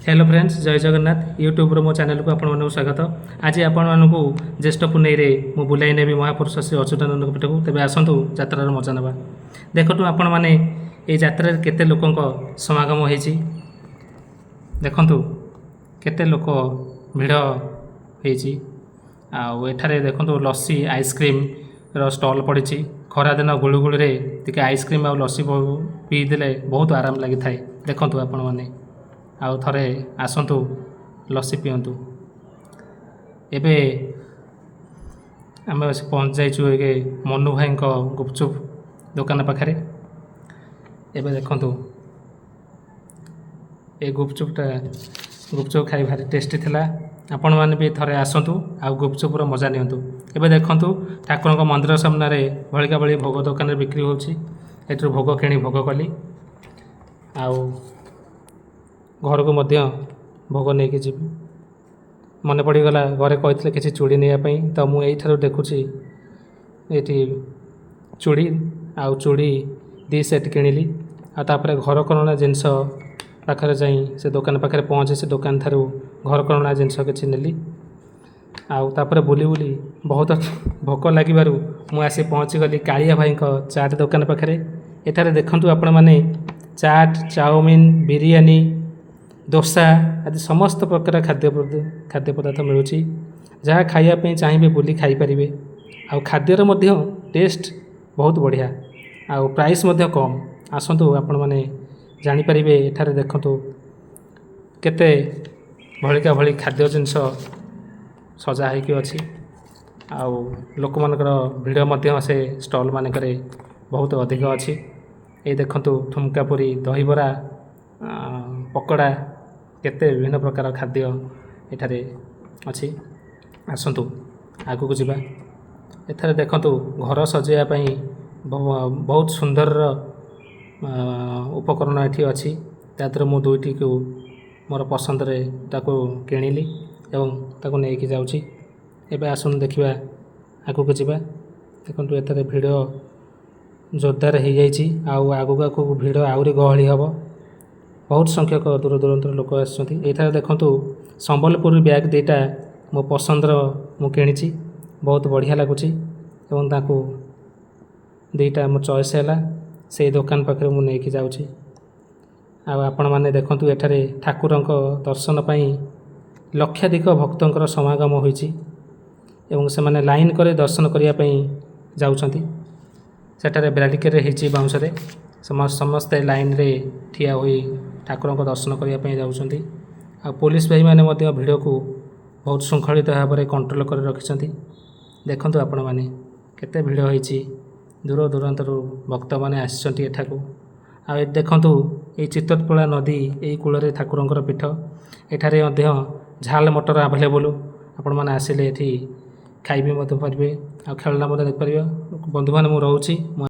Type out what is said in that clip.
Hello friends, ଜୟ ଜଗନ୍ନାଥ। ୟୁଟ୍ୟୁବ୍ର ମୋ ଚ୍ୟାନେଲକୁ ଆପଣମାନଙ୍କୁ ସ୍ୱାଗତ। ଆଜି ଆପଣମାନଙ୍କୁ ଜ୍ୟେଷ୍ଠ ପୁନେଇରେ ମୁଁ ବୁଲାଇ ନେବି ମହାପୁରୁଷ ଶ୍ରୀ ଅଚ୍ୟୁତାନନ୍ଦଙ୍କ ପୀଠକୁ। ତେବେ ଆସନ୍ତୁ, ଯାତ୍ରାର ମଜା ନେବା। ଦେଖନ୍ତୁ ଆପଣମାନେ, ଏଇ ଯାତ୍ରାରେ କେତେ ଲୋକଙ୍କ ସମାଗମ ହେଇଛି। ଦେଖନ୍ତୁ, କେତେ ଲୋକ ଭିଡ଼ ହେଇଛି। ଆଉ ଏଠାରେ ଦେଖନ୍ତୁ, ଲସି, ଆଇସ୍କ୍ରିମ୍ର ଷ୍ଟଲ୍ ପଡ଼ିଛି। ଖରାଦିନ ଗୁଳୁଗୁଳିରେ ଟିକେ ଆଇସ୍କ୍ରିମ୍ ଆଉ ଲସି ପିଇଦେଲେ ବହୁତ ଆରାମ ଲାଗିଥାଏ। ଦେଖନ୍ତୁ ଆପଣମାନେ, ଆଉ ଥରେ ଆସନ୍ତୁ, ଲସି ପିଅନ୍ତୁ। ଏବେ ଆମେ ଆସି ପହଞ୍ଚି ଯାଇଛୁ ଏବେ ମନୁ ଭାଇଙ୍କ ଗୁପଚୁପ୍ ଦୋକାନ ପାଖରେ। ଏବେ ଦେଖନ୍ତୁ, ଏ ଗୁପଚୁପଟା, ଗୁପଚୁପ୍ ଖାଇ ଭାରି ଟେଷ୍ଟି ଥିଲା। ଆପଣମାନେ ବି ଥରେ ଆସନ୍ତୁ ଆଉ ଗୁପଚୁପ୍ର ମଜା ନିଅନ୍ତୁ। ଏବେ ଦେଖନ୍ତୁ, ଠାକୁରଙ୍କ ମନ୍ଦିର ସାମ୍ନାରେ ଭଳିକା ଭଳି ଭୋଗ ଦୋକାନରେ ବିକ୍ରି ହେଉଛି। ଏଥିରୁ ଭୋଗ କିଣି ଭୋଗ କଲି ଆଉ ଘରକୁ ମଧ୍ୟ ଭୋଗ ନେଇକି ଯିବି। ମନେ ପଡ଼ିଗଲା, ଘରେ କହିଥିଲେ କିଛି ଚୁଡ଼ି ନେବା ପାଇଁ। ତ ମୁଁ ଏଇଠାରୁ ଦେଖୁଛି ଏଇଠି ଚୁଡ଼ି, ଆଉ ଚୁଡ଼ି 2 ସେଟ୍ କିଣିଲି। ଆଉ ତାପରେ ଘରକରଣା ଜିନିଷ ପାଖରେ ଯାଇ, ସେ ଦୋକାନ ପାଖରେ ପହଞ୍ଚି ସେ ଦୋକାନ ଠାରୁ ଘରକରଣା ଜିନିଷ କିଛି ନେଲି। ଆଉ ତାପରେ ବୁଲି ବୁଲି ବହୁତ ଭୋକ ଲାଗିବାରୁ ମୁଁ ଆସି ପହଞ୍ଚିଗଲି କାଳିଆ ଭାଇଙ୍କ ଚାଟ୍ ଦୋକାନ ପାଖରେ। ଏଠାରେ ଦେଖନ୍ତୁ ଆପଣମାନେ, ଚାଟ୍, ଚାଉମିନ, ବିରିୟାନୀ, ଦୋସା ଆଦି ସମସ୍ତ ପ୍ରକାର ଖାଦ୍ୟ ପଦାର୍ଥ ମିଳୁଛି। ଯାହା ଖାଇବା ପାଇଁ ଚାହିଁବେ, ବୁଲି ଖାଇପାରିବେ। ଆଉ ଖାଦ୍ୟର ମଧ୍ୟ ଟେଷ୍ଟ ବହୁତ ବଢ଼ିଆ ଆଉ ପ୍ରାଇସ୍ ମଧ୍ୟ କମ୍। ଆସନ୍ତୁ, ଆପଣମାନେ ଜାଣିପାରିବେ। ଏଠାରେ ଦେଖନ୍ତୁ, କେତେ ଭଳିକା ଭଳି ଖାଦ୍ୟ ଜିନିଷ ସଜା ହେଇକି ଅଛି। ଆଉ ଲୋକମାନଙ୍କର ଭିଡ଼ ମଧ୍ୟ ସେ ଷ୍ଟଲ୍ ମାନଙ୍କରେ ବହୁତ ଅଧିକ ଅଛି। ଏଇ ଦେଖନ୍ତୁ, ଠୁଙ୍କା ପୁରୀ, ଦହିବରା, ପକୋଡ଼ା, କେତେ ବିଭିନ୍ନ ପ୍ରକାର ଖାଦ୍ୟ ଏଠାରେ ଅଛି। ଆସନ୍ତୁ, ଆଗକୁ ଯିବା। ଏଠାରେ ଦେଖନ୍ତୁ, ଘର ସଜେଇବା ପାଇଁ ବହୁତ ସୁନ୍ଦରର ଉପକରଣ ଏଠି ଅଛି। ତା ଦେହରୁ ମୁଁ ଦୁଇଟିକୁ ମୋର ପସନ୍ଦରେ ତାକୁ କିଣିଲି ଏବଂ ତାକୁ ନେଇକି ଯାଉଛି। ଏବେ ଆସନ୍ତୁ ଦେଖିବା, ଆଗକୁ ଯିବା। ଦେଖନ୍ତୁ, ଏଠାରେ ଭିଡ଼ ଜୋରଦାର ହେଇଯାଇଛି ଆଉ ଆଗକୁ ଆଗକୁ ଭିଡ଼ ଆହୁରି ଗହଳି ହେବ। ବହୁତ ସଂଖ୍ୟକ ଦୂର ଦୂରାନ୍ତରୁ ଲୋକ ଆସିଛନ୍ତି। ଏଇଠାରେ ଦେଖନ୍ତୁ, ସମ୍ବଲପୁରୀ ବ୍ୟାଗ୍ ଦୁଇଟା ମୋ ପସନ୍ଦର ମୁଁ କିଣିଛି। ବହୁତ ବଢ଼ିଆ ଲାଗୁଛି ଏବଂ ତାକୁ ଦୁଇଟା ମୋ ଚଏସ୍ ହେଲା। ସେଇ ଦୋକାନ ପାଖରେ ମୁଁ ନେଇକି ଯାଉଛି। ଆଉ ଆପଣମାନେ ଦେଖନ୍ତୁ, ଏଠାରେ ଠାକୁରଙ୍କ ଦର୍ଶନ ପାଇଁ ଲକ୍ଷାଧିକ ଭକ୍ତଙ୍କର ସମାଗମ ହୋଇଛି ଏବଂ ସେମାନେ ଲାଇନ୍ କରି ଦର୍ଶନ କରିବା ପାଇଁ ଯାଉଛନ୍ତି। ସେଠାରେ ବ୍ୟାରିକେଡ଼ ହେଇଛି ବାଉଁଶରେ। ସମସ୍ତେ ଲାଇନରେ ଠିଆ ହୋଇ ଠାକୁରଙ୍କ ଦର୍ଶନ କରିବା ପାଇଁ ଯାଉଛନ୍ତି। ଆଉ ପୋଲିସ ଭାଇମାନେ ମଧ୍ୟ ଭିଡ଼କୁ ବହୁତ ଶୃଙ୍ଖଳିତ ଭାବରେ କଣ୍ଟ୍ରୋଲ କରି ରଖିଛନ୍ତି। ଦେଖନ୍ତୁ ଆପଣମାନେ, କେତେ ଭିଡ଼ ହେଇଛି। ଦୂର ଦୂରାନ୍ତରୁ ଭକ୍ତମାନେ ଆସିଛନ୍ତି ଏଠାକୁ। ଆଉ ଏଠି ଦେଖନ୍ତୁ, ଏଇ ଚିତ୍ରୋତ୍ପଳା ନଦୀ ଏଇ କୂଳରେ ଠାକୁରଙ୍କର ପୀଠ। ଏଠାରେ ମଧ୍ୟ ଝାଲ ମଟର ଆଭେଲେବୁଲ। ଆପଣମାନେ ଆସିଲେ ଏଠି ଖାଇ ବି ମଧ୍ୟ ପାରିବେ ଆଉ ଖେଳନା ମଧ୍ୟ ଦେଖିପାରିବେ। ବନ୍ଧୁମାନେ, ମୁଁ ରହୁଛି। ମୁଁ